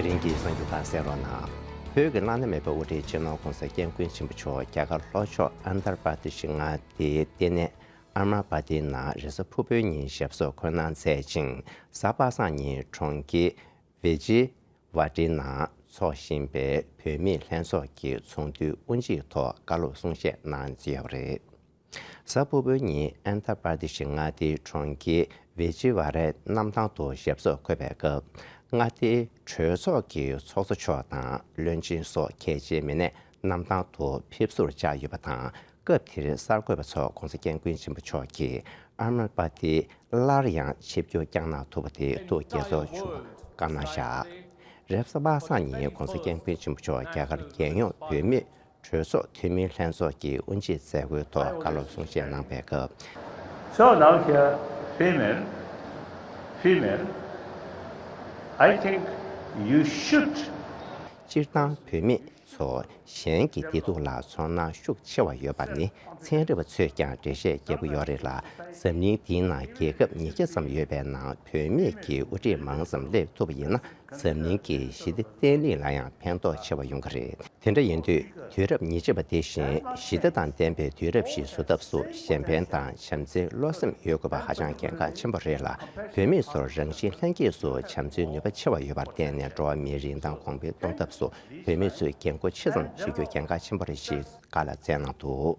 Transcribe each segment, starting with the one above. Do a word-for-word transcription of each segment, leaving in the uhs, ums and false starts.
དེ་རིང་གི་གསར་འགྱུར་ཁག་གསན་རོགས་གནང་། བོད་ཀྱི་བླ་ན་མེད་པའི་དབུ་ཁྲིད་སྤྱི་ནོར་༧གོང་ས་༧སྐྱབས་མགོན་ཆེན་པོ་མཆོག་རྒྱ་གར་ལྷོ་ཕྱོགས་ཨན་དར་པར་དི་ཤི་མངའ་སྡེའི་ལྟེ་གནས་ཨ་མ་ར་པ་ཏིའི་ནང་རེས་གཟའ་ཕུར་བུའི་ཉིན་ཞབས་སོར་འཁོད་གནང་མཛད་ཅིང་། གཟའ་པ་སངས་ཉིན་གྲོང་ཁྱེར་ཝི་ཇི་ཝ་ཏི་ནང་འཚོགས་བཞིན་པའི་བོད་མིའི་ལྷན་ཚོགས་ཀྱི་ཚོགས་འདུའི་དབུ་འབྱེད་ཐོག་བཀའ་སློབ་གསུང་བཤད་གནང་ཡོད་པ་རེད། གཟའ་ཕུར་བུའི་ཉིན་ཨན་དར་པར་དི་ཤི་མངའ་སྡེའི་གྲོང་ཁྱེར་ཝི་ཇི་ཝ་རའི་གནམ་ཐང་དུ་ཞབས་སོར་འཁོད་པའི་སྐབས། མངའ་སྡེའི་གྲོས་ཚོགས་ཀྱི་ཚོགས་གཙོ་མཆོག་དང་བློན་ཆེན་སོགས་གལ་ཆེའི་མི་སྣས་གནམ་ཐང་དུ་ཕེབས་བསུར་བཅར་ཡོད་པ་དང་། སྐབས་དེར་གསར་འགོད་པ་ཚོར་༧གོང་ས་༧སྐྱབས་མགོན་ཆེན་པོ་མཆོག་གིས་ཨ་མ་ར་པ་ཏི་སླར་ཡང་ཆིབས་བསྒྱུར་བསྐྱངས་གནང་ཐུབ་པ་དེ་ཐུགས་དགྱེས་ཚོར་བྱུང་བ་བཀའ་གནང་བཞག་རེས་གཟའ་པ་སངས་ཉིན་༧གོང་ས་༧སྐྱབས་མགོན་ཆེན་པོ་མཆོག་རྒྱ་གར་རྒྱལ་ཡོངས་བོད་མིའི་གྲོས་ཚོགས་འཐུས་མིའི་ལྷན་ཚོགས་ཀྱི་དབུ་འབྱེད་མཛད་སྒོའི་ཐོག་བཀའ་སློབ་གསུང་བཤད་གནང་པའི་སྐབས། So now here, female, female, I think you should. སྤྱིར་བཏང་བོད་མི་ཚོ་གཞན་གྱི་བདེ་སྡུག་ལ་ཚོར་སྣང་ཤུགས་ཆེ་བ་ཡོད་པ་ནི་ཚན་རིག་པ་ཚོས་ཀྱང་འགྲེལ་བཤད་བརྒྱབ་ཀྱི་ཡོད་རེད་ལ། འཛམ་གླིང་འདིའི་ནང་རྒྱལ་ཁབ་ཉིས་བརྒྱ་ཙམ་ཡོད་པའི་ནང་བོད་མི་གི་དབུ་ཁྲིད་མང་ཙམ་སླེབས་ཐུབ་པ་ཡིན་ན། འཛམ་གླིང་གི་ཞི་བདེ་བརྟན་ལྷིང་ལ་ཡང་ཕན་ཐོགས་ཆེ་བ་ཡོང་གི་རེད། དེ་འདྲ་ཡིན་དུས་དུས་རབས་ཉེར་གཅིག་པ་དེ་བཞིན་ཞི་བདེ་དང་ལྡན་པའི་དུས་རབས་ཤིག་བཟོ་ཐབས་སུ་གཞན་ཕན་དང་བྱམས་བརྩེའི་བློ་སེམས་ཡོད་དགོས་པ་ཧ་ཅང་གལ་འགངས་ཆེན་པོ་རེད་ལ། བོད་མི་ཚོར་རང་བཞིན་ལྷན་སྐྱེས་སུ་བྱམས་བརྩེའི་ནུས་པ་ཆེ་བ་ཡོད་པར་བརྟེན་ནས་འགྲོ་བ་མིའི་རིན་ཐང་གོང་འཕེལ་གཏོང་ཐབས་སུ་བོད་མི་ཚོས་འགན་འཁུར་ཆེ་ཙམ་བཞེས་རྒྱུ་གལ་འགངས་ཆེན་པོ་རེད་ཅེས་བཀའ་ལ་སྩལ་གནང་འདུག་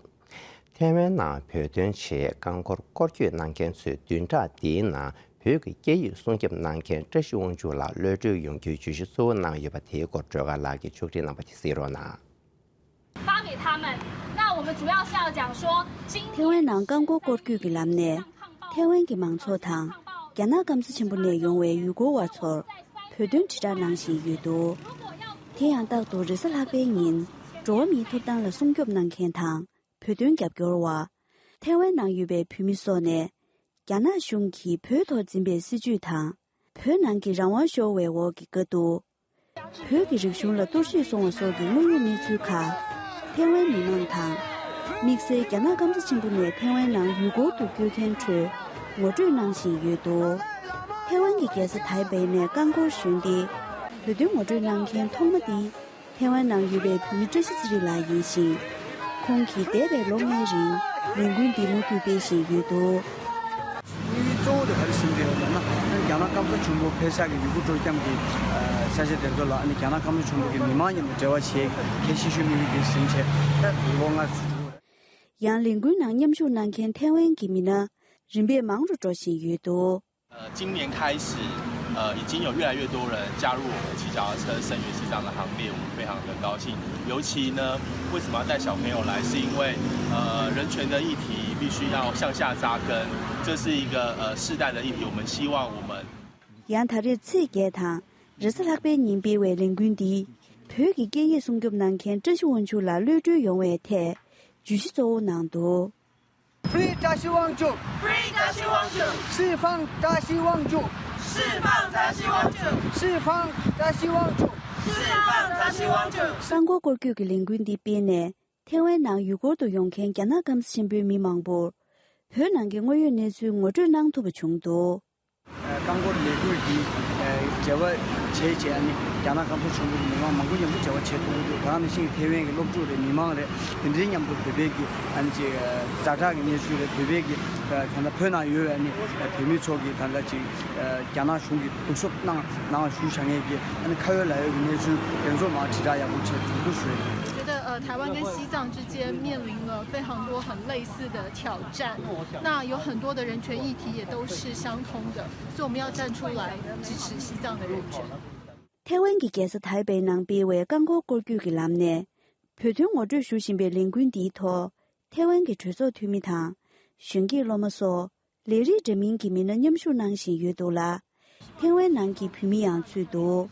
ཐའེ་ཝན་ནང་བོད་དོན་ཆེད་རྐང་འཁོར་སྐོར་སྐྱོད་གནང་མཁན་ཚོའི་བདུན་ཕྲག་འདིའི་ནང་བོད་ཀྱི་སྐད་ཡིག་སྲུང་སྐྱོབ་གནང་མཁན་བཀྲ་ཤིས་དབང་ཕྱུག་ལགས་གློད་གྲོལ་ཡོང་རྒྱུའི་བརྗོད་གཞི་གཙོ་བོ་གནང་ཡོད་པ་དེའི་སྐོར་སྒྲོལ་དཀར་ལགས་ཀྱིས་ཕྱོགས་སྒྲིག་གནང་པ་དེ་གཟིགས་རོགས་གནང་། 发给他们。那我们主要是要讲说，今 ཐའེ་ཝན་ནང་རྐང་འཁོར་སྐོར་སྐྱོད་ཀྱི་ལམ་ནས་ཐའེ་ཝན་གྱི་མང་ཚོགས་དང་རྒྱ་ནག་སྐམ་ས་ཆེན་པོ་ནས་ཡོང་བའི་ཡུལ་སྐོར་བ་ཚོར་བོད་དོན་དྲིལ་བསྒྲགས་གནང་བཞིན་ཡོད་འདུག་དེ་ཡང་རྟག་ཏུ་རེས་གཟའ་ལྷག་པའི་ཉིན་འགྲོ་བ་མིའི་ཐོབ་ཐང་ལ་སྲུང་སྐྱོབ་གནང་མཁན་དང་། བོད་དོན་རྒྱབ་སྐྱོར་བ། ཐའེ་ཝན་ནང་ཡོད་པའི་བོད་མི་སོགས་ནས། རྒྱ་ནག་གཞུང་གིས་བོད་ཐོག་འཛིན་པའི་སྲིད་བྱུས་དང་། བོད་ནང་གི་རང་དབང་ཤོར་བའི་འོག་གི་སྐབས་སུ། བོད་ཀྱི་རིག་གཞུང་ལ་གཏོར་བཤིག་སོང་བ་སོགས་ཀྱི་དངོས་ཡོད་གནས་ཚུལ་ཁག་ཐའེ་ཝན་མི་མང་དང་། དམིགས་བསལ་རྒྱ་ནག་སྐམ་ས་ཆེན་པོ་ནས་ཐའེ་ཝན་ནང་ཡུལ་སྐོར་དུ་བསྐྱོད་མཁན་ཁྲོད་ངོ་སྤྲོད་གནང་བཞིན་ཡོད་འདུག་ཐའེ་ཝན་གྱི་རྒྱལ་ས་ཐའེ་པེ་ནས་རྐང་འཁོར་ཞོན་ཏེ། བོད་དོན་ངོ་སྤྲོད་གནང་མཁན་ཐོག་མ་དེ། ཐའེ་ཝན་ནང་ཡོད་པའི་བོད་མི་བཀྲ་ཤིས་ཚེ་རིང་ལགས་ཡིན་ཞིང་། ཁོང་གིས་འདས་པའི་ལོ་ལྔའི་རིང་ལས་འགུལ་འདི་མུ་མཐུད་སྤེལ་བཞིན་ཡོད་འདུག་དམིགས་ཡུལ་གཙོ་བོ་དེ་ག་རེ་ཟིན་བསྡད་ཡོད་ལབ་ན། རྒྱ་ནག་སྐམ་ས་ཆེན་པོ་ཕལ་ཆེར་གྱི་ཡུལ་སྐོར་སྤྲོ་འཆམ་གྱི་ས་ཆ་དེ་ཚོ་ལ་རྒྱ་ནག་སྐམ་ས་ཆེན་པོ་གི་མི་མང་མཉམ་དུ་འབྲེལ་བ་བྱེད་གལ་ཆེ་ཤོས་དམིགས་ཡུལ་དེ་ཟིན་བྱས་ལོ་ལྔ་ཙམ་འགྲོ་གི་རེད། ཡང་ལས་འགུལ་ནང་མཉམ་ཞུགས་གནང་མཁན་ཐའེ་ཝན་གྱི་མི་སྣ་རིམ་པས་མང་རུ་འགྲོ་བཞིན་ཡོད་འདུག 呃，今年开始，呃，已经有越来越多人加入我们骑脚踏车声援西藏的行列，我们非常的高兴。尤其呢，为什么要带小朋友来？是因为，呃，人权的议题必须要向下扎根，这是一个，呃，世代的议题。我们希望我们 ཡང་ད་རེས་ཚེས་བརྒྱད་དང་རེས་གཟའ་ལྷག་པའི་ཉིན་སྤེལ་བའི་ལས་འགུལ་འདིས་བོད་ཀྱི་སྐད་ཡིག་སྲུང་སྐྱོབ་གནང་མཁན་བཀྲ་ཤིས་དབང་ཕྱུག་ལགས་གློད་གྲོལ་ཡོང་བའི་ཐད་བརྗོད་གཞི་གཙོ་བོ་གནང་འདུག Free 扎西王族。Free 扎西王族。释放扎西王族。释放扎西王族。释放扎西王族。释放扎西王族。 རྐང་འཁོར་སྐོར་སྐྱོད་ཀྱི་ལས་འགུལ་འདི་སྤེལ་ནས་ཐའེ་ཝན་ནང་ཡུལ་སྐོར་དུ་ཡོང་མཁན་རྒྱ་ནག་སྐམ་ས་ཆེན་པོའི་མི་མང་པོར་བོད་ནང་གི་དངོས་ཡོད་གནས་ཚུལ་ངོ་སྤྲོད་གནང་ཐུབ་པ་བྱུང་འདུག་རྐང་འཁོར་ལས་འགུལ་འདི་འབྲེལ་བ་བྱས་བྱས་ཨ་ནི་རྒྱ་ནག་སྐམ་ས་ཆེན་པོའི་མི་མང་མང་པོ་མཉམ་དུ་འབྲེལ་བ་བྱེད་ཐུབ་ཀྱི་འདུག་དེ་ག་ནང་བཞིན་ཐའེ་ཝན་གྱི་སློབ་ཕྲུག་རེད། མི་མང་རེད། དེ་འདྲའི་མཉམ་དུ་བོད་པའི་གི་ཨ་ནི་ཅིག་ཛ་དྲག་གི་གནས་ཚུལ་རེད། བོད་པའི་གི་ད་ལྟ་བོད་ནང་ཡོད་པའི་ཨ་ནི་བོད་མི་ཚོ་གི་ད་ལྟ་ཅིག་རྒྱ་ནག་གཞུང་གི་སྡུག་སོབ་གནང་གནང་བ་ཞུ་བྱ་ངེས་ཀྱི་ཨ་ནི་ཁ་ཡོད་ལག་ཡོད་ཀྱི་གནས་ཚུལ་དེ་ཚོ་མར་དྲིལ་བསྒྲགས་ཡག་པོ་བྱེད་ཐུབ་ཐུབ་ཞུ་ཡ་ཡིན། 我觉得，呃，台湾跟西藏之间面临了非常多很类似的挑战。那有很多的人权议题也都是相通的，所以我们要站出来支持西藏的人权。 ཐའེ་ཝན་གྱི་རྒྱལ་ས་ཐའེ་པེ་ནང་སྤེལ་བའི་རྐང་འཁོར་སྐོར་སྐྱོད་ཀྱི་ལམ་ནས་བོད་དོན་ངོ་སྤྲོད་ཞུ་བཞིན་པའི་ལས་འགུལ་འདིའི་ཐོག་ཐའེ་ཝན་གྱི་གྲོས་ཚོགས་འཐུས་མི་དང་གཞོན་སྐྱེས་སློབ་མ་སོགས་ལས་རིགས་འདྲ་མིན་གྱི་མི་སྣ་མཉམ་ཞུགས་གནང་བཞིན་ཡོད་འདུག་ལ། ཐའེ་ཝན་ནང་གི་བོད་མི་ཡང་ཚུད་འདུག་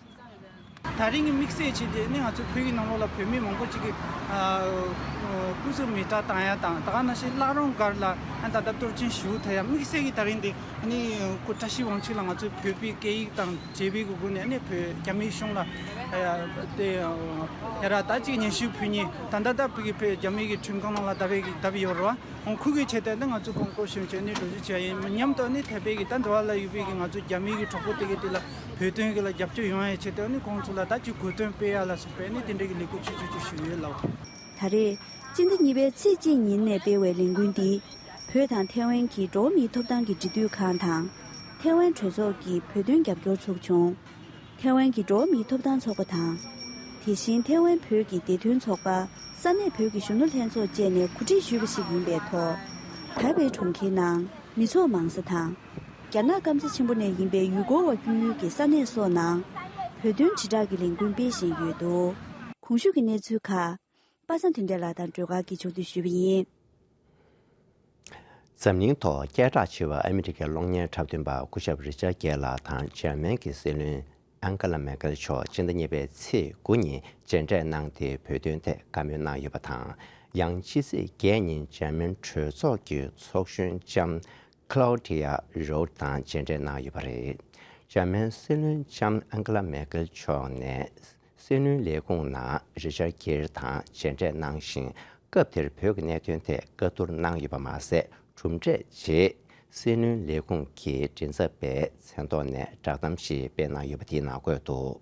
ད་རིང་གི་དམིགས་བསལ་བྱས་ཏེ་ནི་ང་ཚོ་བོད་ཀྱི་ནང་ལོགས་ལ་བོད་མི་མང་པོ་ཅིག་གིས་ཨ་ སྐུ་གཟུགས་མེ་སྲེག་བཏང་ཡ་དང་ད་ག་ནང་བཞིན་བླ་རུང་སྒར་ལ་ཨ་ད་ལྟ་གཏོར་སྐྱོན་ཞུ་ཐུབ་ཡ་དམིགས་བསལ་གྱི་ད་རིང་འདི་ཨ་ནི་སྐུ་བཀྲ་ཤིས་དབང་ཕྱུག་ལ་ང་ཚོས་བོད་པའི་སྐད་ཡིག་དང་བྱེད་པའི་སྒོ་ནས་ཨ་ནི་བོད་རྒྱ་མིའི་གཞུང་ལ་ཨ་དེ་ཡ་ར་ད་ཅིག་སྙན་ཞུ་ཕུལ་ནས་ད་ད་ལྟ་བོད་ཀྱི་བོད་རྒྱ་མིའི་གི་ཁྲིམས་ཁང་ནང་ལ་བསྡད་པའི་བསྡད་པའི་ཡོད་རེད་བ། ཁོང་ཁུར་གི་ཆེད་དུ་ནི་ང་ཚོ་གོང་བཀུར་ཞུ་བྱས་ནས་འགྲོ་རྒྱུ་བྱས་ཡིན། མཉམ་དུ་ནི་ཐེ་པེ་གི་ད་འདི་བ་ལ་ཡོད་པའི་གི་ང་ཚོ་རྒྱ་མི་གི་གྲོགས་པོ་དེ་གི་དེ་ལ་བོད་དོན་གི་ལ་རྒྱབ་སྐྱོར་ཡོང་ཡའི་ཆེད་དུ་ནི་ཁོང་ཚོ་ལ་ད་ཅིག་གོ་སྟོན་སྤེལ་ཡ་ལ་སོགས་པའི་ནི་དེ་འདྲ་གི་ལས་འགུལ་ཆུང་ཆུང་ཅིག་ཞུས་ཡོད་ལགས། ད་རེས་སྤྱི་ཟླ་གཉིས་པའི་ཚེས་གཅིག་ཉིན་ནས་སྤེལ་བའི་ལས་འགུལ་འདི་བོད་དང་ཐེ་ཝན་གྱི་འགྲོ་བ་མིའི་ཐོབ་ཐང་གི་འབྲེལ་མཐུད་ཁང་དང་ཐེ་ཝན་གྲོས་ཚོགས་ཀྱིས་བོད་དོན་རྒྱབ་སྐྱོར་ཚུགས་བྱུང་། ཐེ་ཝན་གྱི་འགྲོ་བ་མིའི་ཐོབ་ཐང་ཚོགས་པ་དང་། དེ་བཞིན་ཐེ་ཝན་བོད་ཀྱི་བདེ་དོན་ཚོགས་པ། ས་གནས་བོད་ཀྱི་གཞོན་ནུ་ལྷན་ཚོགས་བཅས་ནས་གོ་སྒྲིག་ཞུས་པ་ཞིག་ཡིན་པའི་ཐོག་ཐའེ་པེ་གྲོང་ཁྱེར་ནང་མི་ཚོགས་མང་ས་དང་། རྒྱ་ནག་སྐམ་ས་ཆེན་པོ་ནས་ཡིན་པའི་ཡུལ་སྐོར་བ་བསྐྱོད་ཡུལ་གྱི་ས་གནས་སོགས་ནང་བོད་དོན་དྲིལ་བསྒྲགས་ཀྱི་ལས་འགུལ་སྤེལ་བཞིན་ཡོད་འདུག་གོང་ཞུས་ཀྱི་གནས་ཚུལ་ཁག་པ་སངས་དོན་གྲས་ལགས་དང་སྒྲོལ་དཀར་གྱིས་ཕྱོགས་བསྡུས་ཞུས་པ་ཡིན། འཛམ་གླིང་ཐོག་སྐད་གྲགས་ཆེ་བ་ཨ་མི་རི་ཀའི་གློག་བརྙན་འཁྲབ་སྟོན་པ་སྐུ་ཞབས་རི་ཅར་གེ་ལགས་དང་འཇར་མན་གྱི་སྲིད་བློན་ཨན་ཀེ་ལ་མེར་ཀེལ་མཆོག་སྤྱི་ཟླ་གཉིས་པའི་ཚེས་དགུ་ཉིན་མཇལ་འཕྲད་གནང་སྟེ་བོད་དོན་ཐད་བཀའ་མོལ་གནང་ཡོད་པ་དང་། ཡང་ཕྱི་ཚེས་བརྒྱད་ཉིན་འཇར་མན་གྲོས་ཚོགས་ཀྱི་ཚོགས་གཞོན་ལྕམ་Claudia Roth དང་མཇལ་འཕྲད་གནང་ཡོད་པ་རེད། འཇར་མན་སྲིད་བློན་ལྕམ་ཨན་ཀེ་ལ་མེར་ཀེལ་མཆོག་ནས། སྲིད་བློན་ལས་ཁུངས་ནང་རི་ཅར་གེར་དང་མཇལ་འཕྲད་གནང་ཞིང་། སྐབས་དེར་བོད་ཀྱི་གནད་དོན་ཐད་བཀའ་བསྡུར་གནང་ཡོད་པ་མ་ཟད། གྲུབ་འབྲས་རྗེས་སྲིད་བློན་ལས་ཁུངས་ཀྱི་མགྲིན་ཚབ་པའི་མཚན་ཐོག་ནས་བསྒྲགས་གཏམ་ཞིག་སྤེལ་གནང་ཡོད་པ་དེའི་ནང་འཁོད་འདུག་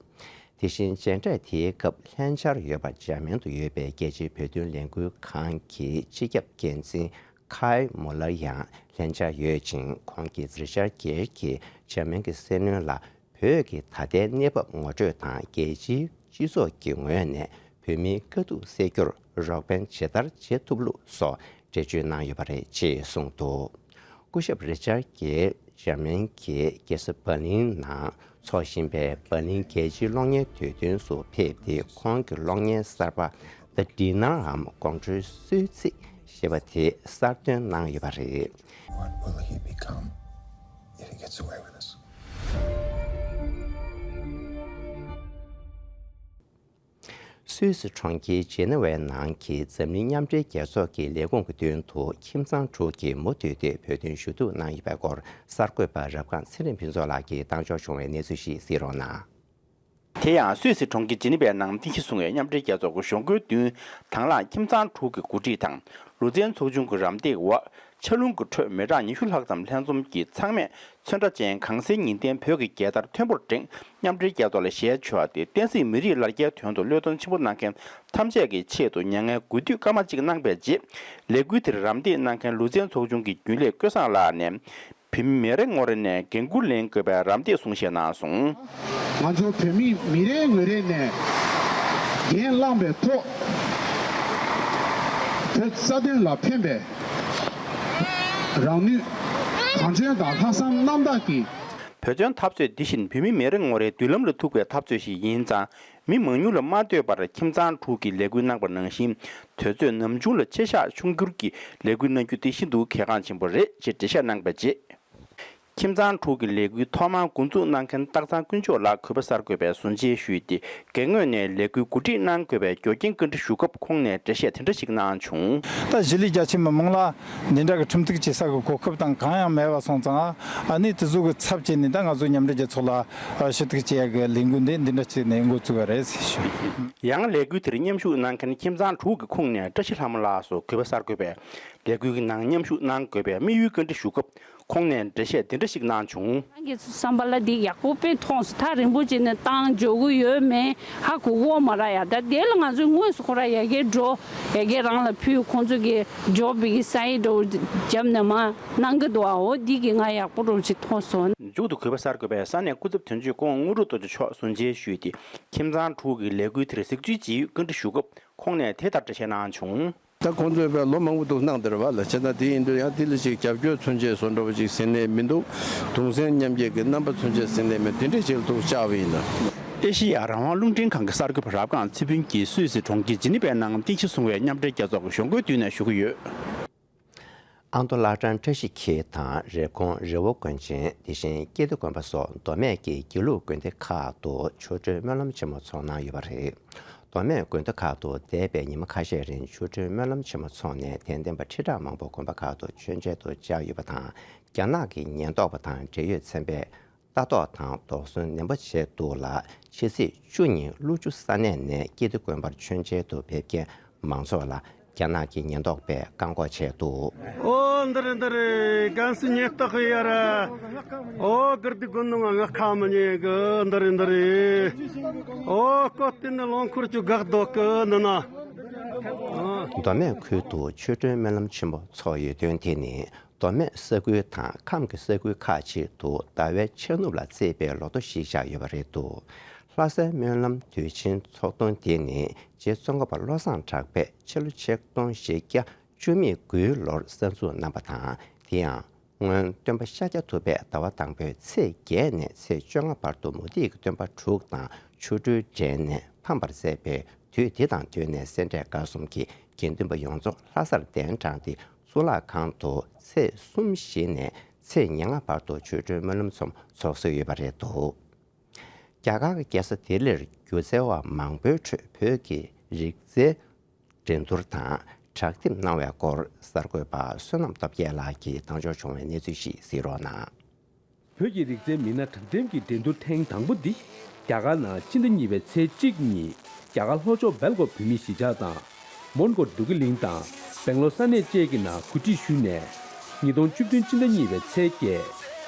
དེ་བཞིན་མཇལ་འཕྲད་དེའི་སྐབས་ལྷན་བཅར་ཡོད་པ་འཇར་མན་དུ་ཡོད་པའི་རྒྱལ་སྤྱིའི་བོད་དོན་ལས་འགུལ་ཁང་གི་སྤྱི་ཁྱབ་འགན་འཛིན་ཁའི་མུ་ལར་ཡང་ལྷན་བཅར་ཡོད་ཅིང་། ཁོང་གིས་རི་ཅར་གེར་གྱིས་འཇར་མན་གྱི་སྲིད་བློན་ལ། བོད་ཀྱི་ད་ལྟའི་གནས་བབ་ངོ་སྤྲོད་དང་རྒྱལ་སྤྱིའི་སྤྱི་ཚོགས་ཀྱི་ངོས་ནས་བོད་མིའི་དཀའ་སྡུག་སེལ་རྒྱུར་རོགས་ཕན་ཇི་ལྟར་བྱེད་ཐུབ་ལུགས་སོགས་འགྲེལ་བརྗོད་གནང་ཡོད་པ་རེད་ཅེས་གསུངས་འདུག་སྐུ་ཞབས་རི་ཅར་གྱིས་འཇར་མན་གྱི་རྒྱལ་ས་འབར་ལིན་ནང་འཚོགས་བཞིན་པའི་འབར་ལིན་རྒྱལ་སྤྱིའི་གློག་བརྙན་དུས་སྟོན་སུ་ཕེབས་ཏེ། ཁོང་གི་གློག་བརྙན་གསར་པ་The Dinner འམ་དགོང་དྲོའི་གསོལ་ཚིགས་ཞེས་པ་དེ་གསར་འདོན་གནང་ཡོད་པ་རེད། What will he become if he gets away with this? སུད་སི་གྲོང་ཁྱེར་ཇི་ནི་ཝའི་ནང་གི་འཛམ་གླིང་མཉམ་འབྲེལ་རྒྱལ་ཚོགས་ཀྱི་ལས་ཁུངས་ཀྱི་མདུན་དུ་ཁྱིམ་ཚང་དྲུག་གིས་མུ་མཐུད་དེ་བོད་དོན་ཞུ་གཏུག་གནང་ཡོད་པའི་སྐོར་གསར་འགོད་པ་རབ་སྒང་ཚེ་རིང་ཕུན་ཚོགས་ལགས་ཀྱིས་བཏང་འབྱོར་བྱུང་བའི་གནས་ཚུལ་ཞིག་གཟིགས་རོགས་གནང་། དེ་ཡང་སུད་སི་གྲོང་ཁྱེར་ཇི་ནི་ཝའི་ནང་རྟིང་ཞེ་བཟུང་བའི་མཉམ་འབྲེལ་རྒྱལ་ཚོགས་ཀྱི་གཞུང་སྒོའི་མདུན་དང་བླངས་ཁྱིམ་ཚང་དྲུག་གི་འགོ་ཁྲིད་དང་ལུས་རྩལ་ཚོགས་ཆུང་གི་རམ་འདེགས་འོག་ཆར་རླུང་གི་ཁྲོད་མི་གྲངས་ཉི་ཤུ་ལྷག་ཙམ་ལྷན་འཛོམས་ཀྱིས་ཚང་མས་ཚོན་ཁྲ་ཅན་གངས་སེང་ཉི་ལྡན་བོད་ཀྱི་རྒྱལ་དར་མཐོན་པོར་བསྒྲེངས། མཉམ་འབྲེལ་རྒྱལ་ཚོགས་ལ་ཞལ་བྱས་ཏེ་བསྟན་སྲིད་མི་རིགས་ལ་རྒྱའི་དོན་དུ་བློས་གཏོང་ཆེན་པོ་གནང་མཁན་ཐམས་ཅད་ཀྱི་ཆེད་དུ་མྱ་ངན་གུས་འདུད་སྐར་མ་གཅིག་གནང་པའི་རྗེས། ལས་འགུལ་དེར་རམ་འདེགས་གནང་མཁན་ལུས་རྩལ་ཚོགས་ཆུང་གི་རྒྱུན་ལས་ཀུན་བཟང་ལགས་ནས། བོད་མི་མི་རེ་ངོ་རེ་ནས་འགན་འཁུར་ལེན་དགོས་པའི་རམ་འདེགས་གསུང་བཤད་གནང་སོང་། ང་ཚོ་བོད་མི་མི་རེ་ངོ་རེ་ནས་འགན་བླངས་པའི་ཐོག་བོད་རྩ་དོན་ལ་ཕན་པའི་རང་ནུས་གང་འཇོན་དང་ལྷག་བསམ་རྣམ་དག་གིས། བོད་དོན་འཐབ་རྩོད་འདི་བཞིན་བོད་མི་མི་རེ་ངོ་རེའི་མདུན་ལམ་ལ་ཐུག་པའི་འཐབ་རྩོད་ཞིག་ཡིན་ཙང་། མི་མང་ཉུང་ལ་མ་ལྟོས་པར་ཁྱིམ་ཚང་དྲུག་གིས་ལས་འགུལ་གནང་པ་ནང་བཞིན། དུས་ཚོད་ནམ་བྱུང་ལ་ཆེ་བཞག་ཆུང་འགྱུར་གྱིས་ལས་འགུལ་གནང་རྒྱུ་དེ་ཤིན་ཏུ་གལ་འགངས་ཆེན་པོ་རེད་ཅེས་འགྲེལ་བཤད་གནང་པའི་རྗེས། ཁྱིམ་ཚང་དྲུག་གི་ལས་འགུལ་ཐོག་མར་འགོ་འཛུགས་གནང་མཁན་སྟག་ཚང་དཀོན་མཆོག་ལགས་གུས་པ་གསར་འགོད་པས་ཟུར་མཇལ་ཞུས་ཏེ། སྒེར་ངོས་ནས་ལས་འགུལ་གོ་སྒྲིག་གནང་དགོས་པའི་རྒྱུ་རྐྱེན་བཀའ་འདྲི་ཞུ་སྐབས་ཁོང་ནས་འགྲེལ་བཤད་དེ་འདྲ་ཞིག་གནང་བྱུང་། ད་གཞིས་ལུས་རྒྱ་ཆེ་མི་མང་ལ་འདི་འདྲ་གི་ཁྲིམས་གཏུག་བྱེད་ས་གི་གོ་སྐབས་དང་གང་ཡང་མེད་པ་སོང་ཙང་། ཨ་ནི་དེ་ཚོ་གི་ཚབ་བྱས་ནས་ད་ང་ཚོ་མཉམ་འབྲེལ་རྒྱལ་ཚོགས་ལ་ཞུ་གཏུག་བྱེད་ཡ་གི་ལས་འགུལ་འདི་འདི་འདྲ་བྱས་ནས་འགོ་བཙུགས་པ་རེད་ཟེར་ཞུ། ཡང་ལས་འགུལ་དེར་མཉམ་ཞུགས་གནང་མཁན་ཁྱིམ་ཚང་དྲུག་གི་ཁོངས་ནས་བཀྲ་ཤིས་ལྷ་མོ་ལགས་སུ་གུས་པ་གསར་འགོད་པས་ལས་འགུལ་གྱི་ནང་མཉམ་ཞུགས་གནང་དགོས་པའི་དམིགས་ཡུལ་བཀའ་འདྲི་ཞུ་སྐབས། ཁོང་ནས་འགྲེལ་བཤད་འདི་འདྲ་ཞིག་གནང་བྱུང་། ཁྱེད་ཚོ་བསམ་པ་ལ་འདི་ཡག་པོ་དཔེ་མཐོང་སོང་། ད་རིང་པོ་ཅིག་ནས་བཏང་འཇོག་གི་ཡོད་མེད་ཧ་གོ་གི་ཡོད་མ་རེད་ཡ། ད་དེ་ལ་ང་ཚོས་དངོས་སུ་ཁོ་རང་ཡ་གིར་འགྲོ། ཡ་གི་རང་ལ་ཕུལ། ཁོང་ཚོ་གིས་འཇོག་པའི་གི་སའིན་འདྲ་བོ་བརྒྱབ་ནས་མར་གནང་གི་འདུག་ཨ། འོ་འདི་གིས་ང་ཡག་པོ་འདྲ་བོ་ཅིག་མཐོང་སོང་། མཇུག་ཏུ་གུས་པ་གསར་འགོད་པས་ས་གནས་སྐུ་ཚབ་དོན་གཅོད་སྐུ་ངོ་དངོས་གྲུབ་རྡོ་རྗེ་མཆོག་ཟུར་མཇལ་ཞུས་ཏེ། ཁྱིམ་ཚང་དྲུག་གི་ལས་འགུལ་དེར་གཟིགས་བཅོས་བྱེད་ཡུལ་བཀའ་འདྲི་ཞུ་སྐབས། ཁོང་ནས་དེ་ལྟར་འགྲེལ་བཤད་གནང་བྱུང་། ད་ཁོང་ཚོས་དཔེ་ལོ་མང་པོ་འདུག་གནང་བསྡད་རེད་བ་ལ། བྱས་ཙང་དེ་ཡིན་དུས་ཡང་དེ་ལ་ཅིག་རྒྱབ་སྐྱོར་མཚོན་ཆ་བཟོ་འདྲ་བོ་ཅིག་ཟིན་ནས་མི་འདུག་གདུང་སེམས་མཉམ་སྐྱེད་ཀྱི་རྣམ་པ་མཚོན་ཆ་ཟིན་ནས་མེད། དེ་འདྲས་ཅིག་ལ་འདུག་བཅར་བ་ཡིན་ན། ཨེ་ཤེ་ཡ་རང་དབང་རླུང་འཕྲིན་ཁང་གི་གསར་འགོད་པ་རབ་སྒང་ཚེ་ཕུན་གྱིས་སུད་སི་གྲོང་ཁྱེར་ཇི་ནི་ཝའི་ནང་རྟིང་ཞེ་བཟུང་བའི་མཉམ་འབྲེལ་རྒྱལ་ཚོགས་ཀྱི་གཞུང་སྒོའི་མདུན་ནས་ཞུ་གི་ཡོད། ཨ་མདོ་བླ་བྲང་བཀྲ་ཤིས་འཁྱིལ་དང་རེབ་གོང་རི་བོ་དགོན་ཆེན། དེ་བཞིན་ཀིརྟི་དགོན་པ་སོགས་མདོ་སྨད་ཀྱི་དགེ་ལུགས་དགོན་སྡེ་ཁག་ཏུ་ཆོ་འཕྲུལ་སྨོན་ལམ་ཆེན་མོ་ཚོགས་གནང་ཡོད་པ་རེད། མདོ་སྨད་དགོན་སྡེ་ཁག་ཏུ་འདས་པའི་ཉི་མ་ཁ་ཤས་རིང་ཆོ་འཕྲུལ་སྨོན་ལམ་ཆེན་མོ་འཚོགས་ནས་དད་ལྡན་པ་ཁྲི་ཕྲག་མང་པོ་དགོན་པ་ཁག་ཏུ་མཆོད་མཇལ་དུ་བཅར་ཡོད་པ་དང་། རྒྱ་ནག་གི་ཉེན་རྟོག་པ་དང་འབྲེལ་ཡོད་ཚན་པས་ལྟ་རྟོག་དང་དོགས་ཟོན་ནན་པོ་བྱས་འདུག་ལ། ཕྱི་ཚེས་བཅུ་ཉིན་ཀླུ་ཆུ་ས་གནས་ནས་ཀིརྟི་དགོན་པར་མཆོད་མཇལ་དུ་ཕེབས་མཁན་མང་ཚོགས་ལ་རྒྱ་ནག་གི་ཉེན་རྟོག་པས་བཀག་འགོག་བྱས་འདུག། ཨོ་འདི་རེད་འདི་རེད། གན་སི་ཉེན་རྟོག་ཡ་ར། ཨོ་གིར་དི་དགོན་ནང་ང་ཁ་མི་ཉན་གི། འདི་རེད་འདི་རེད། ཨོ་ཀོ་ཏི་ནི་ལོང་ཁུར་ཆུ་འགག་འདུག་གི་ནི་ན། མདོ་སྨད་ཁུལ་དུ་ཆོ་འཕྲུལ་སྨོན་ལམ་ཆེན་མོ་འཚོགས་ཡོད་དོན་དེ་ནི། མདོ་སྨད་ས་ཁུལ་དང་ཁམས་ཀྱི་ས་ཁུལ་ཁག་ཅིག་ཏུ་ཟླ་བའི་ཕྱག་ནུབ་ལ་བརྩིས་པའི་ལོ་ཐོ་ཞིག་ཆགས་ཡོད་པ་རེད་འདུག། ལྷ་སའི་སྨོན་ལམ་དུས་ཆེན་ཚོགས་ཐུང་དེ་ནི་རྗེ་ཙོང་ཁ་པ་བློ་བཟང་གྲགས་པས་ཕྱི་ལོ་ཆིག་སྟོང་བཞི་བརྒྱ་བཅུ་མེད་དགུའི་ལོར་གསར་འཛུགས་གནང་བ་དང་། དེ་ཡང་སྔོན་སྟོན་པ་ཤཱཀྱ་ཐུབ་པས་ཟླ་བ་དང་པོའི་ཚེས་བརྒྱད་ནས་ཚེས་བཅོ་ལྔ་བར་དུ་མུ་སྟེགས་ཀྱི་སྟོན་པ་དྲུག་དང་ཆོ་འཕྲུལ་འགྲན་ནས་ཕམ་པར་མཛད་པའི་དུས་དེ་དང་བསྟུན་ནས་སེ་འབྲས་དགའ་གསུམ་གྱི་དགེ་འདུན་པ་ཡོངས་རྫོགས་ལྷ་སར་གདན་དྲངས་ཏེ། གཙུག་ལག་ཁང་དུ་ཚེས་གསུམ་བཞི་ནས་ཚེས་ཉེར་ལྔ་བར་དུ་ཆོ་འཕྲུལ་སྨོན་ལམ་ཚོགས་འཚོགས་སྲོལ་ཡོད་པ་རེད་འདུག། རྒྱ་གར་གྱི་རྒྱལ་ས་ལྡི་ལིར་སྒྱུ་རྩལ་བ་མང་པོའི་ཁྲོད་བོད་ཀྱི་རིག་རྩལ་འགྲན་བསྡུར་དང་བསྒྲགས་འདེམས་གནང་བའི་སྐོར་གསར་འགོད་པ་བསོད་ནམས་སྟོབས་རྒྱལ་ལགས་ཀྱིས་བཏང་འབྱོར་བྱུང་བའི་གནས་ཚུལ་ཞིག་གཟིགས་རོགས་གནང་། བོད་ཀྱི་རིག་རྩལ་མི་སྣ་བསྒྲགས་འདེམས་ཀྱི་འགྲན་བསྡུར་ཐེངས་དང་པོ་འདི་རྒྱ་གར་ནང་སྤྱི་ཟླ་གཉིས་པའི་ཚེས་གཅིག་ཉིན་རྒྱ་གར་ལྷོ་ཕྱོགས་སྦེལ་ཀོབ་བོད་མིའི་གཞིས་ཆགས་དང་། མོན་གྷོ་འབྲུག་གི་གླིང་དང་སྦེང་ལོར་ས་གནས་བཅས་ཀྱི་ནང་གོ་སྒྲིག་ཞུས་ནས། ཉིས་སྟོང་བཅུ་བདུན་སྤྱི་ཟླ་གཉིས་པའི་ཚེས་བརྒྱད་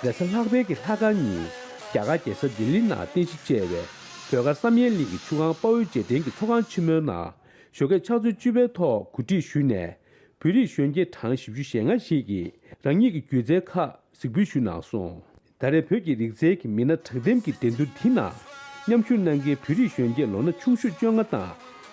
རེས་གཟའ་ལྷག་པའི་གི་ལྷ་དཀར་ཉིན་རྒྱ་གར་རྒྱལ་ས་ལྡི་ལི་ནང་རྟེན་གཞི་བྱས་པའི་བོད་དཀར་བསམ་ཡས་གླིང་གི་ཆུ་སྒང་དཔའ་བོའི་རྗེས་དྲན་གྱི་ཚོགས་ཁང་ཆེན་མོའི་ནང་ཞོགས་ཀས་ཕྱག་ཚོད་བཅུ་པའི་ཐོག་གོ་སྒྲིག་ཞུས་ནས། བོད་རིགས་གཞོན་སྐྱེས་གྲངས་བཞི་བཅུ་ཞེ་ལྔ་ཞིག་གིས་རང་ཉིད་ཀྱི་སྒྱུ་རྩལ་ཁག་གཟིགས་འབུལ་ཞུས་གནང་སོང་། ད་རེས་བོད་ཀྱི་རིག་རྩལ་གྱི་མི་སྣ་དྲག་འདེམས་ཀྱི་འགྲན་བསྡུར་འདི་ནང་མཉམ་ཞུགས་གནང་མཁན་བོད་རིགས་གཞོན་སྐྱེས་ལོ་ན་ཆུང་ཤོས་བཅོ་ལྔ་དང་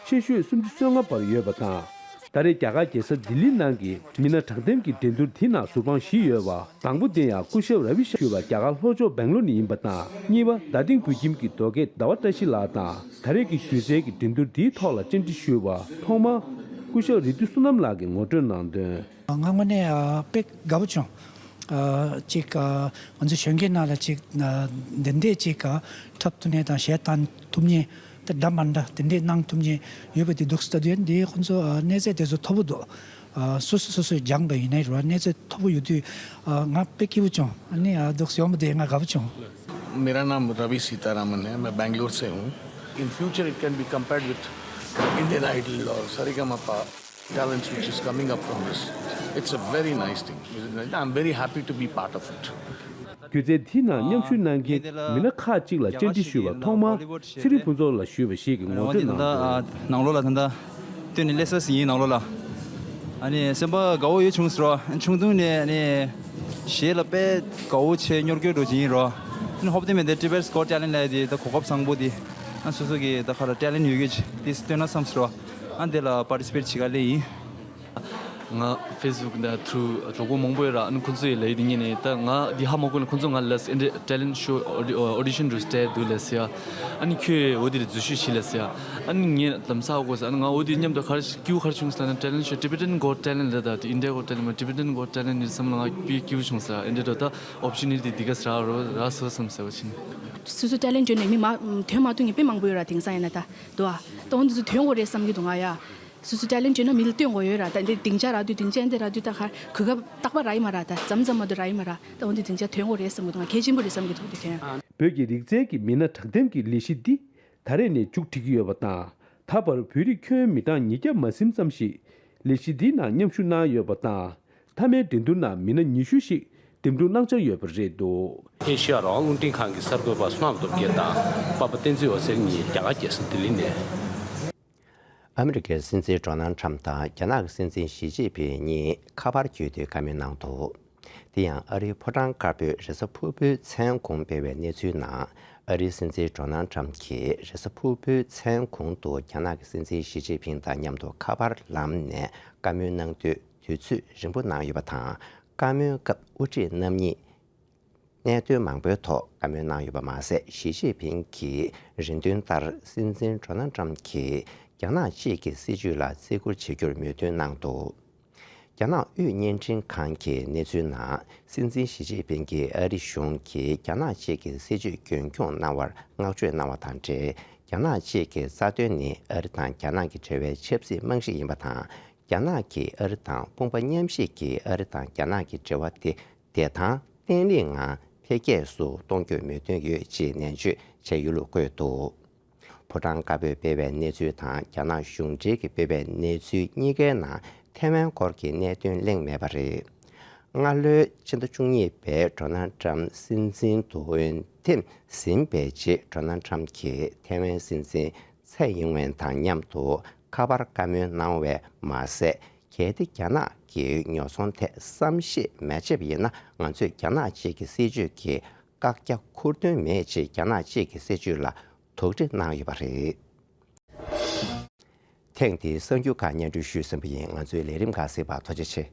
ཆེ་ཤོས་སུམ་ཅུ་སོ་ལྔ་བར་ཡོད་པ་དང་། ད་རེས་རྒྱ་གར་རྒྱལ་ས་ལྡི་ལི་ནང་གི་མི་སྣ་དྲག་འདེམས་ཀྱི་འགྲན་བསྡུར་འདི་ནང་ཟུར་དཔང་བཞི་ཡོད་པ། དང་པོ་དེ་ཡང་སྐུ་ཞབས་ར་བི་ཤ་ཞུ་བ་རྒྱ་གར་ལྷོ་ཕྱོགས་སྦེང་ལོར་ནས་ཡིན་པ་དང་། གཉིས་པ་རྡ་སྟེང་བོད་ཁྱིམ་གྱི་རྡོ་སྐས་ཟླ་བ་བཀྲ་ཤིས་ལགས་དང་། ད་རེས་ཀྱི་སྒྱུ་རྩལ་གྱི་འགྲན་བསྡུར་འདིའི་ཐོག་ལ་བཅར་འདྲི་ཞུས་པ་ཐོག་མར་སྐུ་ཞབས་རིག་འདུས་བསོད་ནམས་ལགས་ཀྱིས་ངོ་སྤྲོད་གནང་དོན། ང་དངོས་གནས་ཨ་དཔེ་དགའ་པོ་བྱུང་། ཨ་ཅིག་ཨ་ང་ཚོ་གཞོན་སྐྱེས་ནང་ལ་ཅིག་ཨ་འདི་འདྲས་ཅིག་ཨ་འཁྲབ་ཐུབ་མཁན་དང་གཞས་བཏང་ཐུབ་མཁན་དེ་འདྲ་མ་འདྲ་དེ་འདྲས་གནང་ཐུབ་མཁན་ཡོད་པ་དེ་འདུག་ལྟ་དུས་འདི་ཁོང་ཚོ་ཨ་གནས་ཚད་དེ་ཚོ་མཐོ་པོ་འདུག། ཨ་སོ་སོ་སོ་སོས་སྦྱངས་པ་ཡིན་ནའི་རེད་བ། གནས་ཚད་མཐོ་པོ་ཡོད་དུས་ཨ་ང་དཔེ་སྐྱིད་པོ་བྱུང་། ཨ་ནི་ཨ་འདུག་སེ་ཡོང་བ་དེ་ང་དགའ་པོ་བྱུང་། मेरा नाम रवि सीतारामन है, मैं बैंगलोर से हूँ। In future, it can be compared with Indian Idol or Saregama talents which is coming up from this. It's a very nice thing. I'm very happy to be part of it. སྒྱུ་རྩལ་འདི་ནང་མཉམ་ཞུགས་གནང་མཁན་མི་སྣ་ཁག་ཅིག་ལ་བཅར་འདྲི་ཞུས་པ་ཐོག་མར་ཚེ་རིང་ཕུན་ཚོགས་ལགས་ཞུས་པ་ཞིག་གིས་ངོ་སྤྲོད་གནང་འདུག། ནང་ལོགས་ལ་ད་ལྟ་སྟོན་ནས་སླེབས་ས་ཞིག་ཡིན། ནང་ལོགས་ལ་ཨ་ནི་སེམས་པ་དགའ་བོ་ཡོད་བྱུང་ཟེར་བ། ཆུང་དུས་ནས་ཨ་ནི་གཞས་ལ་དཔེ་དགའ་བོ་བྱས་གཉོར་སྐྱོད་འགྲོ་བྱེད་ཡིན་རོ། ཨ་ནི་ཧོབ་སྟེ་མེད་དེ་Tibet's Got Talent ལབ་ཡ་དེ་ད་གོ་སྐབས་བཟང་པོ་དེ། ཨ་སོ་སོ་གི་ད་ག་ལ་ཊེ་ལེན་ཊི་ཡོད་མཁན་ཅིག་དེ་སྟོན་ན་བསམ་ཟེར་བ། ཨ་དེ་ལ་པར་ཊི་སི་པེཊ་བྱེད་ག་སླེབས་ཡིན། ང་ཕེ་སི་བུག་ནང་ཐུ་གྲོགས་པོ་མང་པོ་ཡོད་ར། ཨ་ནི་ཁོང་ཚོ་ཡི་ལབ་ཡ་དེ་ཉན་ནས་ད་ང་འདི་ཧ་མ་གོ་ནས་ཁོང་ཚོ་ང་ལ་ཨེ་འདྲ་ཊེ་ལེན་ཊི་ཤོ་ཨོ་ཌི་ཤན་འགྲོ་སྟེ་འདུག་ལབ་ཟེར་ཡ། ཨ་ནི་ཁྱོད་འོ་དེ་རེད་འཛུལ་ཞུགས་བྱེད་ལབ་ཟེར་ཡ། ཨ་ནི་ངས་ལམ་སང་ཧ་གོ་ཟེར། ཨ་ནི་ང་འོ་དེ་མཉམ་དུ་ག་རེ་སྐྱིད་པོ་ག་རེ་བྱུང་ཟེར་ན། ཊེ་ལེན་ཊི་ཤོ་Tibetan Got Talent ལབ་ད་དེ་India Got Talent མ་Tibetan Got Talent ནི་བསམ་ལ་ང་དཔེ་སྐྱིད་པོ་བྱུང་ཟེར། ཨེ་འདྲ་འགྲོ་ད་ཨོ་པོར་ཅུ་ནི་ཊི་འདི་ག་ཟེར་ར་ར་སོ་བསམ་ཟེར་བ་ཕྱིན། སོ་སོ་ཊེ་ལེན་ཊི་ཡོད་ནས་མི་མ་ཐོན་མ་ཐུབ་མཁན་དཔེ་མང་པོ་ཡོད་ར། དེང་སང་ཡིན་ན་ད་འདུག་ཨ། ད་འོ་འདི་ཚོ་ཐོན་དགོས་རེད་བསམ་གྱི་འདུག་ང་ཡ། སོ་སོ་ཊེ་ལེན་ཊི་ཡོད་ན་མི་ལ་སྟོན་དགོས་ཡོད་ར། ད་འདི་སྡིངས་ཆ་རག་དུས་སྡིངས་ཆ་འདི་རག་དུས་ད་ག་གོ་སྐབས་རྟག་པར་རག་གི་མ་རེད། ད་མཚམས་མཚམས་མ་གཏོགས་རག་གི་མ་རེད། ད་འོ་འདི་སྡིངས་ཆ་ཐོན་དགོས་རེད་བསམ་གྱི་འདུག་ང་གལ་ཆེན་པོ་རེད་བསམ་གྱི་འདུག་འདི་ཐོན། བོད་ཀྱི་རིག་རྩལ་གྱི་མི་སྣ་དྲག་འདེམས་ཀྱི་ལས་གཞི་འདི་ད་རེས་ནས་མཇུག་སྒྲིལ་གྱི་ཡོད་པ་དང་། ད་བར་བོད་རིགས་ཁྱོན་མི་གྲངས་ཉིས་བརྒྱ་མ་ཟིན་ཙམ་ཞིག་ལས་གཞི་འདིའི་ནང་མཉམ་ཞུགས་གནང་ཡོད་པ་དང་། མཐའ་མའི་འགྲན་བསྡུར་ནང་མི་སྣ་ཉི་ཤུ་ཞིག་འདེམས་སྒྲུག་གནང་འཆར་ཡོད་པ་རེད་འདུག། ཨེ་ཤི་ཡ་རང་དབང་རླུང་འཕྲིན་ཁང་གི་གསར་འགོད་པ་བསོད་ནམས་སྟོབས་རྒྱལ་དང་པ་པ་བསྟན་འཛིན་འོད་ཟེར་གཉིས་རྒྱ་གར་རྒྱལ་ས་ལྡི་ལི་ནས། ཨ་མི་རི་ཀའི་སྲིད་འཛིན་ཌོ་ནལ་ཁྲམ་དང་རྒྱ་ནག་གི་སྲིད་འཛིན་ཞི་ཅིན་ཕིང་གཉིས་ཁ་པར་བརྒྱུད་དེ་བཀའ་མོལ་གནང་འདུག། དེ་ཡང་ཨ་རིའི་ཕོ་བྲང་དཀར་པོའི་རེས་གཟའ་ཕུར་བུའི་མཚན་གུང་སྤེལ་བའི་གནས་ཚུལ་ནང་། ཨ་རིའི་སྲིད་འཛིན་ཌོ་ནལ་ཁྲམ་གྱིས་རེས་གཟའ་ཕུར་བུའི་མཚན་གུང་དུ་རྒྱ་ནག་གི་སྲིད་འཛིན་ཞི་ཅིན་ཕིང་དང་མཉམ་དུ་ཁ་པར་ལམ་ནས་བཀའ་མོལ་གནང་དུས་དུས་ཚོད་རིང་པོ་གནང་ཡོད་པ་དང་། བཀའ་མོལ་སྐབས་དབུ་ཁྲིད་རྣམ་གཉིས་གནད་དོན་མང་པོའི་ཐོག་བཀའ་མོལ་གནང་ཡོད་པ་མ་ཟད། ཞི་ཅིན་ཕིང་གི་རེ་འདུན་ལྟར་སྲིད་འཛིན་ཌོ་ནལ་ཁྲམ་གྱིས་རྒྱ་ནག་གཅིག་གི་སྲིད་བྱུས་ལ་བརྩི་བཀུར་བྱེད་རྒྱུར་མོས་མཐུན་གནང་འདུག། རྒྱ་ནག་དབུས་བརྙན་འཕྲིན་ཁང་གི་གནས་ཚུལ་ནང་། སྲིད་འཛིན་ཞི་ཅིན་ཕིང་གིས་ཨ་རི་གཞུང་གིས་རྒྱ་ནག་གཅིག་གི་སྲིད་ཇུས་རྒྱུན་འཁྱོངས་གནང་བར་བསྔགས་བརྗོད་གནང་བ་དང་འབྲེལ། རྒྱ་ནག་གཅིག་གི་རྩ་དོན་ནི་ཨ་རི་དང་རྒྱ་ནག་གི་འབྲེལ་བའི་ཆབ་སྲིད་རྨང་གཞི་ཡིན་པ་དང་། རྒྱ་ནག་གིས་ཨ་རི་དང་དཔུང་པ་མཉམ་གཤིབ་ཀྱིས་ཨ་རི་དང་རྒྱ་ནག་གི་འབྲེལ་བ་དེ་བདེ་ཐང་བརྟན་ལྷིང་ངང་འཕེལ་རྒྱས་སུ་གཏོང་རྒྱུར་མོས་མཐུན་ཡོད་ཅེས་ནན་བརྗོད་བྱས་ཡོད་ལུགས་བཀོད་འདུག་ཕོ་བྲང་དཀར་པོས་སྤེལ་བའི་གནས་ཚུལ་དང་རྒྱ་ནག་གཞུང་འབྲེལ་གྱིས་སྤེལ་བའི་གནས་ཚུལ་གཉིས་ཀའི་ནང་ཐའེ་ཝན་སྐོར་གྱི་གནད་དོན་གླེང་མེད་པ་རེད། སྔ་ལོའི་ཕྱི་ཟླ་བཅུ་གཉིས་པའི་ཌོ་ནལ་ཊམ་སྲིད་འཛིན་དུ་འོས་འདེམས་ཟིན་པའི་རྗེས། ཌོ་ནལ་ཊམ་གྱིས་ཐའེ་ཝན་སྲིད་འཛིན་ཚའེ་ཡིན་ཝེན་དང་མཉམ་དུ་ཁ་པར་བཀའ་མོལ་གནང་བས་མ་ཟད། གལ་ཏེ་རྒྱ་ནག་གི་ཉོ་ཚོང་ཐད་བསམ་ཤེས་མ་བྱས་པ་ཡིན་ན། ང་ཚོས་རྒྱ་ནག་གཅིག་གི་སྲིད་ཇུས་ཀྱི་བཀག་རྒྱ་འཁུར་འདུན་མེད་ཅེས། རྒྱ་ནག་གཅིག་གི་སྲིད་ཇུས་ལ་དོགས་འདྲི་གནང་ཡོད་པ་རེད། ཐེངས་འདིའི་གསར་འགྱུར་ཁག་སྙན་སྒྲོན་ཞུས་ཟིན་པ་ཡིན། ང་ཚོའི་ལས་རིམ་ཁག་གཟིགས་པར་ཐུགས་རྗེ་ཆེ།